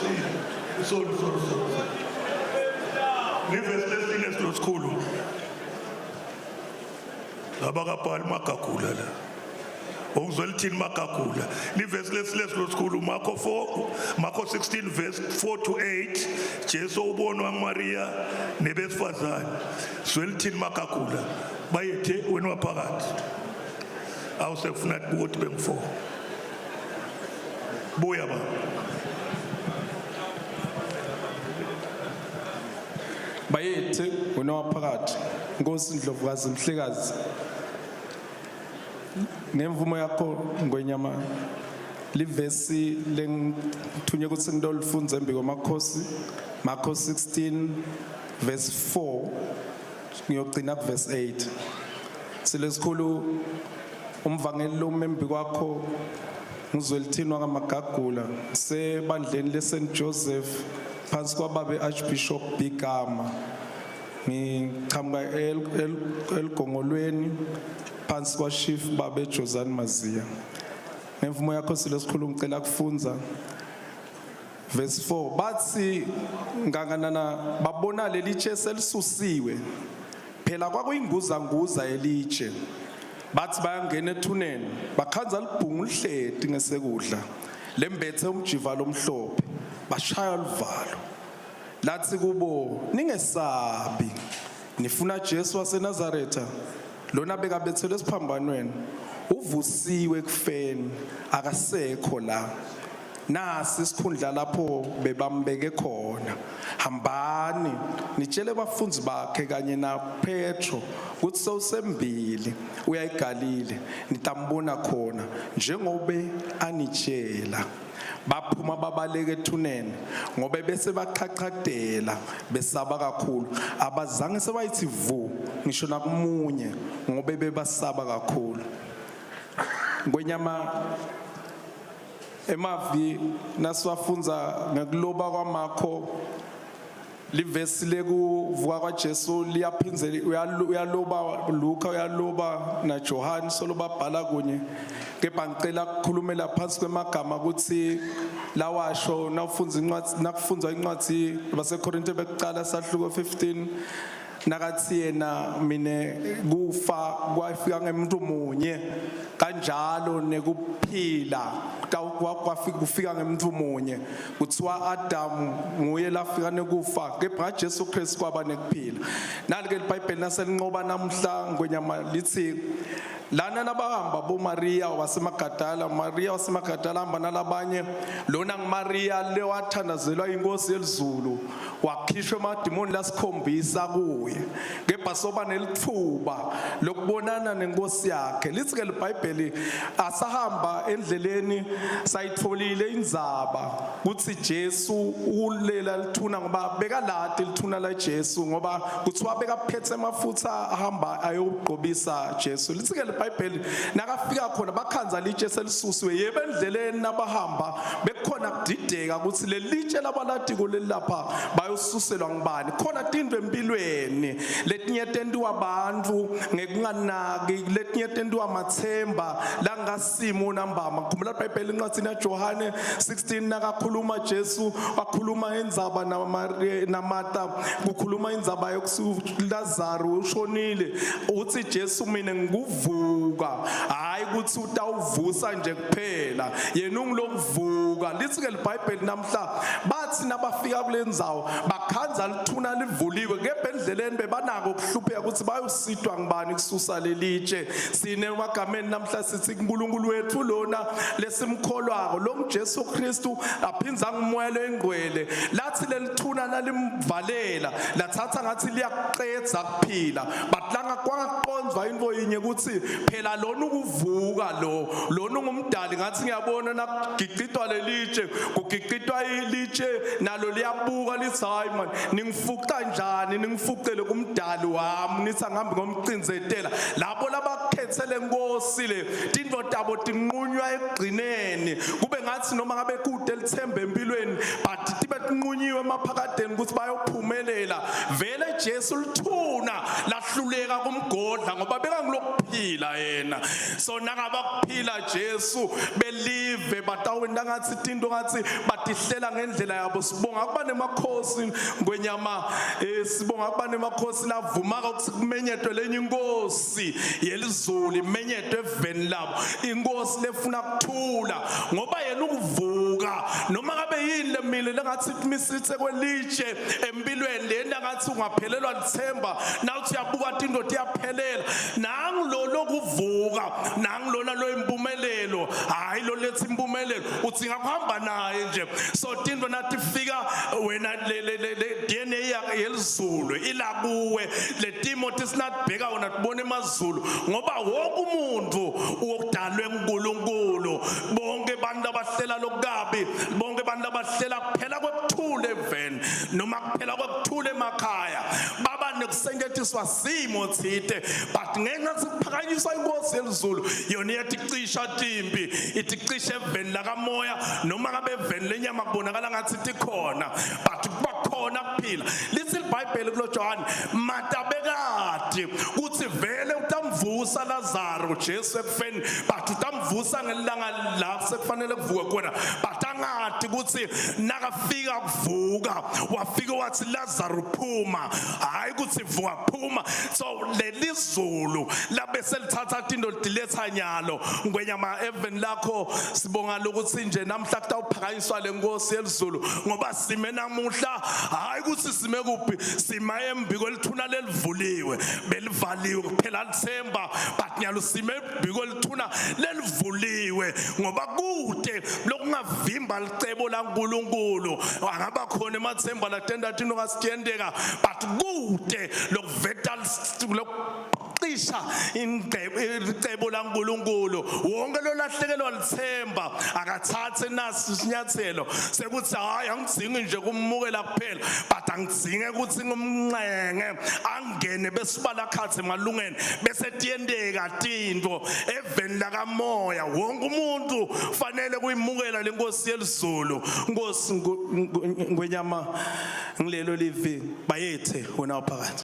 lesine. Sorry, sorry, sorry. Livesi lesine silosikhulu. Abakabhali magagula la. Ungizwelithini magagula. Livesi lesine silosikhulu Marko 4 Marko 16 verse 4 to 8 Jesu ubonwa nguMaria nebesifazane. Zwelithini magagula. Bayethe wena waphakathi. Awusekufuna ukuthi bengu4. Buya baba. Bayethe wena waphakathi Nkosi Ndlovukazi Mhlekazi ngemvumo yakho ngwenyama livesi lengithunywe ukuthi ngilolifunze embi kwamakhosi Marko 16 verse 4 ngiyogcina ku verse 8 Silesikhulu umvangeli lomembi kwakho ngizwelithini wakamagagula sebandleni leSt Joseph phansi kwababe Archbishop Bigama ngiqhamuka eligongolweni phansi kwaChief babe Josani Maziya ngemvumo yakho silesikhulu ngicela kufunza verse 4 bathi nganganana babona leli tshe selisusiwe phela kwakuyinguzanguza elitshe bathi bayangena ethuneni bakhanza libhungu lihleti ngesekudla lembethe umjiva lomhlophe bashaya luvalo lathi kubo ningesabi nifuna Jesu waseNazaretha lona bekabethelwe esiphambanweni uvusiwe ekufeni akasekho la nasi isikhundla lapho bebambeke khona hambani nitshele abafundi bakhe kanye na Petro ukuthi sewusembili uya eGalile nitambona khona njengobe anitshela baphuma babaleka ethuneni ngoba bese baqhaqhadela besaba kakhulu abazange sebayithi vu ngisho nakumunye ngoba bebasaba kakhulu ngwenyama emavi nasiwafunza ngekuloba kwaMakho livesi lekuvuka kwaJesu liyaphinze uyaloba Luka uyaloba na John solo babhala kunye kepha ngicela ukukhulumela phansi kwemagama ukuthi lawasho nawufundza incwadi nakufundzwa incwadi baseKorinte bekuqala sahluko 15 nakathi yena mine kufa kwafika ngemuntu munye kanjalo nekuphila kwafika kufika ngemuntu munye kuthiwa Adam nguye lafika nekufa kepha Jesu Kristu kwaba nekuphila nali ke iBhayibheli naselinqoba namhla ngwenyama lithi lana nabahamba boMaria waseMagadala Maria waseMagadala hamba nalabanye lona nguMaria lewathandazelwa inkosi yelizulu wakhishwa emadimoni lasikhombisa kuye kepha soba nelithuba lokubonana nenkosi yakhe lithi ke libhayibheli asahamba endleleni sayitholile indzaba kuthi Jesu ulela lithuna ngoba bekalati lithuna la Jesu ngoba kuthiwa bekaphethe amafutha ahamba ayogqobisa Jesu lithi ke libhayibheli nakafika khona bakhanza litshe selisusiwe yebo endleleni nabahamba bekukhona kudideka ukuthi lelitshe labalatiko lelapha bayosuselwa ngubani khona tintfo empilweni letinye tentiwa bantfu ngekunganaki letinye tentiwa matsemba langasimo nambama khumbula iBhayibheli encwadzini yaJohane 16 nakakhuluma Jesu wakhuluma indzaba naMartha kukhuluma indzaba yokuthi Lazaro ushonile uthi Jesu mina ngikuvuka hayi ukuthi utawuvusa nje kuphela yena ungilokuvuka lithi ke libhayibheli namhla bathi nabafika kule ndzawo bakhanza lithuna livuliwe kepha endleleni bebanako ukuhlupheka ukuthi bayositwa ngibani kususa lelitshe sine emagameni namhla sithi uNkulunkulu wethu lona lesimkholwako lo nguJesu Kristu aphinza ngumoya loyingcwele lathi lelithuna nalimvalela lathatha ngathi liyakuqedza kuphila but langa kwangaqondwa into yinye ukuthi phela lona ukuvuka lo lona ungumdali ngathi ngiyabona nakugicitwa lelitshe kugicitwa ilitshe nalo liyabuka lithi hayi man ningifuqa njani ningifuqele kumdali wami nithi angihambi ngomcinzetela labo labakhethele nkosi le tintfo tabo tinqunywa ekugcineni kube ngathi noma ngabe kude lithemba empilweni but tibe betinqunyiwe emaphakadeni ukuthi bayophumelela vele Jesu lithuna lahluleka kumgodla ngoba bekangilokuphila yena. So nangaba kuphila Jesu belive batawenta ngathi tinto ngathi batihlela ngendlela yabo. Sibonga kuba nemakhosi ngwenyama, sibonga kuba nemakhosi lavumaka ukuthi kumenyetwe lenye inkosi yelizulu, imenyetwe eveni labo, inkosi lefuna kuthula ngoba yena ukuvuka. Noma ngabe yini lemile lengathi imisithe kwelitshe empilweni lena, ngathi ungaphelelwa lithemba, nawuthi uyabuka tinto tiyaphelela, nangu lo lokuvuka, nangu lona lo impumelelo. Hayi, lo letha impumelelo uthi ngakuhamba naye nje. So tinto natifika wena, le DNA yelizulu ila kuwe, le timo tisinabheka wona tibona emazulu, ngoba wonke umuntu wokudalwe uNkulunkulu. Bonke abantu abahlela lokukabi, bonke abantu abahlela kuphela kwekuthula eveni noma kuphela kwekuthula emakhaya, baba nekusengetiswa simo thite, but ngenxa sikuphakanyiswa inkosi yelizulu, yona iyathi timpi, ithi cisha eveni lakamoya, noma ngabe eveni lenyama kubonakala ngathi tikhona, but kuba khona kuphila. Lithi iBhayibheli kulo John matabekade kuthi vele utamvusa Lazaro Jesu ekufeni, but utamvusa ngelanga la sekufanele kuvuke khona, but angati ukuthi nakafika kuvuka wafika wathi, "Lazaro, phuma," hayi ukuthi, "Vuka, phuma." So lelizulu labe selithatha tinto liletha nyalo ngwenyama eveni lakho. Sibonga lokuthi nje namhla kutawuphakanyiswa lenkosi yelizulu, ngoba sime namuhla, hayi ukuthi sime kuphi, sima embiko lithuna lelivuliwe. Belivaliwe kuphela lithemba, but nyalo sime embiko lithuna lelivuliwe, ngoba kude lokungavimba licebo laNkuluNkulu. Angaba khona emathemba latenda tino ngasitiyendeka, but kude lokuveta cisha icebo laNkuluNkulu. Wonke lo lahlekelwa lithemba akathathe nasi isinyathelo sekuthi, hayi, angidzingi nje kumukela kuphela, but angidzinge ukuthi ngumncenge angene besibala khathe emalungeni, bese tiyenteka tinto eveni lakamoya. Wonke umuntu fanele kuyimukela lenkosi yelizulu. Nkosi ngwenyama, ngilelo livi bayethe wena phakathi.